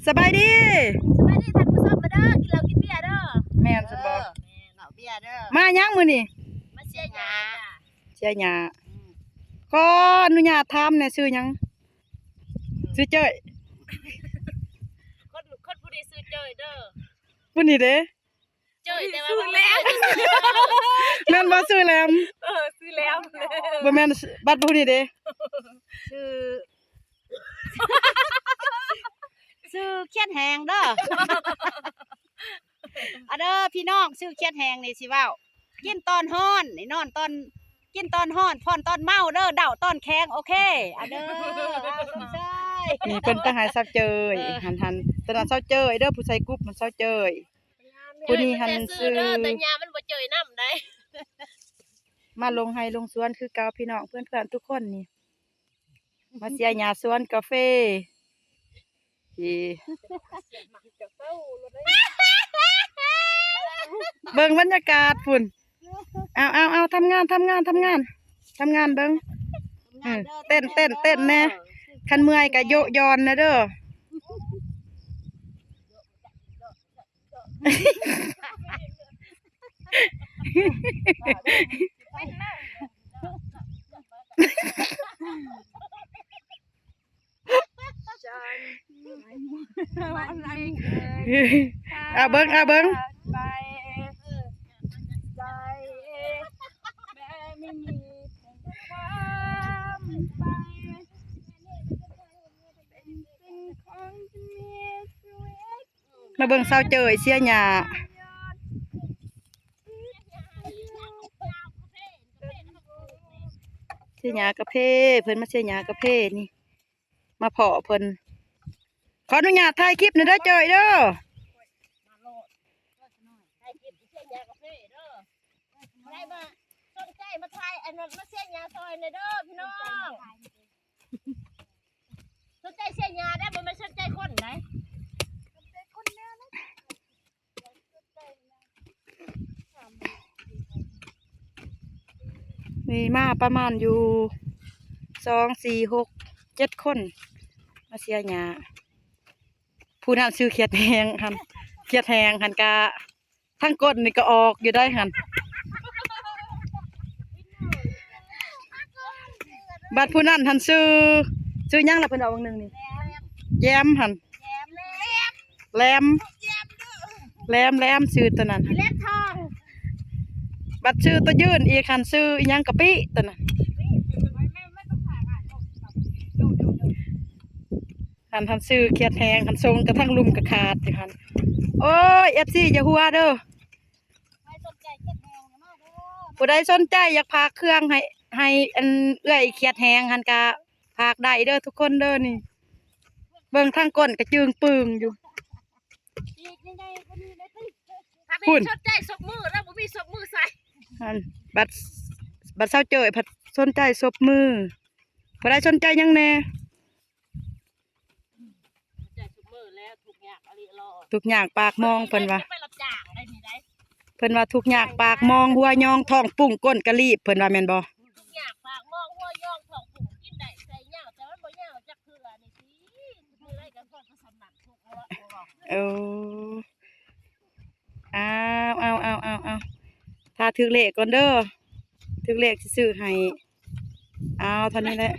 ສະບາຍດີ ສະບາຍດີທ່ານຜູ້ຊົມ ມາເດີ ກິນເຫຼົ້າກິນເບຍເດີ. ແມ່ນຊັ້ນບໍ່? ເອີ ເຫຼົ້າເບຍເດີ. ມາຫຍັງມື້ນີ້? ມາເສຍຫຍ້າ ເສຍຫຍ້າ. ອືມ ຂໍອະນຸຍາດຖາມແດ່ ຊື່ຫຍັງ? ຊື່ເຈີ້ຍ. ຄົນ ຄົນຜູ້ນີ້ຊື່ເຈີ້ຍເດີ. ຜູ້ນີ້ເດ? ເຈີ້ຍ ແຕ່ວ່າ ຊື່ແຫຼມ ແມ່ນບໍ່? ຊື່ແຫຼມ. ເອີ ຊື່ແຫຼມ. ບໍ່ແມ່ນ ບັດຜູ້ນີ້ເດ? ຊື່ ຊື່ຂຽດແຮງເດີ. ອາເດີພີ່ນ້ອງ ຊື່ຂຽດແຮງນີ້ຊິເວົ້າ ກິນຕອນຮ້ອນນີ້ ນອນຕອນ ກິນຕອນຮ້ອນ ຜ່ອນຕອນເມົາເດີ ເດົາຕອນແຂງ. ໂອເຄ ອາເດີ ຊົມເຊີຍ. ນີ້ເພິ່ນໄປໃຫ້ສາວເຈີ້ຍ. ເອີ ຫັ້ນ ຫັ້ນ ຕອນນັ້ນສາວເຈີ້ຍເດີ ຜູ້ໃສ່ກຸບມັນສາວເຈີ້ຍ. ຜູ້ນີ້ຫັ້ນຊື່ ແຕ່ຫຍ້າມັນບໍ່ເຈີ້ຍນຳໃດ. ມາລົງໄຮ່ລົງສວນຄືເກົ່າ ພີ່ນ້ອງເພື່ອນໆທຸກຄົນນີ້ ມາເສຍຫຍ້າສວນກາເຟ. ເບິ່ງບັນຍາກາດພຸ້ນ. ເອົາ ເອົາ ເອົາ ທຳງານ ທຳງານ ທຳງານ ທຳງານເບິ່ງ. ເອີ ເຕັ້ນ ເຕັ້ນ ເຕັ້ນແດ່. ຄັນເມື່ອຍກະໂຍະຢອນແດ່ເດີ. ເອົາເບິ່ງ ເອົາເບິ່ງ. ມາເບິ່ງສາວເຈີ້ຍເສຍຫຍ້າ ເສຍຫຍ້າກາເຟ. ເພິ່ນມາເສຍຫຍ້າກາເຟນີ້ ມາພໍ້ເພິ່ນ. ຂໍອະນຸຍາດຖ່າຍຄລິບໜ່ອຍເດີເຈີ້ຍເດີ. ຖ່າຍຄລິບເສຍຫຍ້າກາເຟເດີ. ໃຜວ່າສົນໃຈມາຖ່າຍ ອັນນັ້ນ ມາເສຍຫຍ້າຊ່ອຍແດ່ເດີພີ່ນ້ອງ. ສົນໃຈເສຍຫຍ້າໄດ໋ ບໍ່ແມ່ນສົນໃຈຄົນໄດ໋. ນີ້ມາປະມານຢູ່ ສອງ ສີ່ ຫົກ ເຈັດຄົນ ມາເສຍຫຍ້າ. ຜູ້ນັ້ນຊື່ຂຽດແຮງຫັ້ນ ຂຽດແຮງຫັ້ນກະ ທາງກົ້ນນີ້ກໍອອກຢູ່ໄດ໋ຫັ້ນ. ບັດຜູ້ນັ້ນຫັ້ນຊື່ ຊື່ຫຍັງລະ ເພິ່ນເວົ້າຫວ່າງໜຶ່ງນີ້? ແຢມຫັ້ນ ແຫຼມ ແຫຼມ ຊື່ໂຕນັ້ນ ແຫຼມທອງ. ບັດຊື່ໂຕຍື່ນອີກຫັ້ນຊື່ອີ່ຫຍັງກະປິໂຕນັ້ນ. ຫັ້ນ ຫັ້ນຊື່ຂຽດແຮງຫັ້ນ ສົ່ງກະທັງລຸ່ມກະຂາດຢູ່ຫັ້ນ. ໂອ້ຍ ເອັຟຊີ ຢ່າຫົວເດີ. ຜູ້ໃດສົນໃຈຢາກຝາກເຄື່ອງໃຫ້ ໃຫ້ອັນເອື້ອຍຂຽດແຮງຫັ້ນກະຝາກໄດ້ເດີທຸກຄົນເດີ. ນີ້ເບິ່ງທາງກົ້ນກະຈຶ່ງປຶ້ງຢູ່. ຖ້າມີສົນໃຈສົບມື ແລ້ວບໍ່ມີສົບມືໃສ່. ຫັ້ນ ບັດ ບັດສາວເຈີ້ຍພັດສົນໃຈສົບມື. ຜູ້ໃດສົນໃຈຫຍັງແດ່? ທຸກຍາກປາກມອງ ເພິ່ນວ່າ ເພິ່ນວ່າທຸກຍາກປາກມອງ ຫົວຍອງ ທ້ອງປຸ້ງ ກົ້ນກະລີບ ເພິ່ນວ່າແມ່ນບໍ່? ທຸກຍາກປາກມອງ ຫົວຍອງ ທ້ອງປຸ້ງ ກິນໄດ້ໃສ່ຍາວ ແຕ່ມັນບໍ່ຍາວຈັກເທື່ອນີ້ຕິ. ມື້ໃດກໍພໍກໍສຳນັ້ນທຸກເນາະ. ເອີ ເອົາ ເອົາ ເອົາ ເອົາ ຖ້າຖືກເລກກ່ອນເດີ ຖືກເລກຊິຊື້ໃຫ້. ເອົາ ເທົ່ານີ້ແຫຼະ.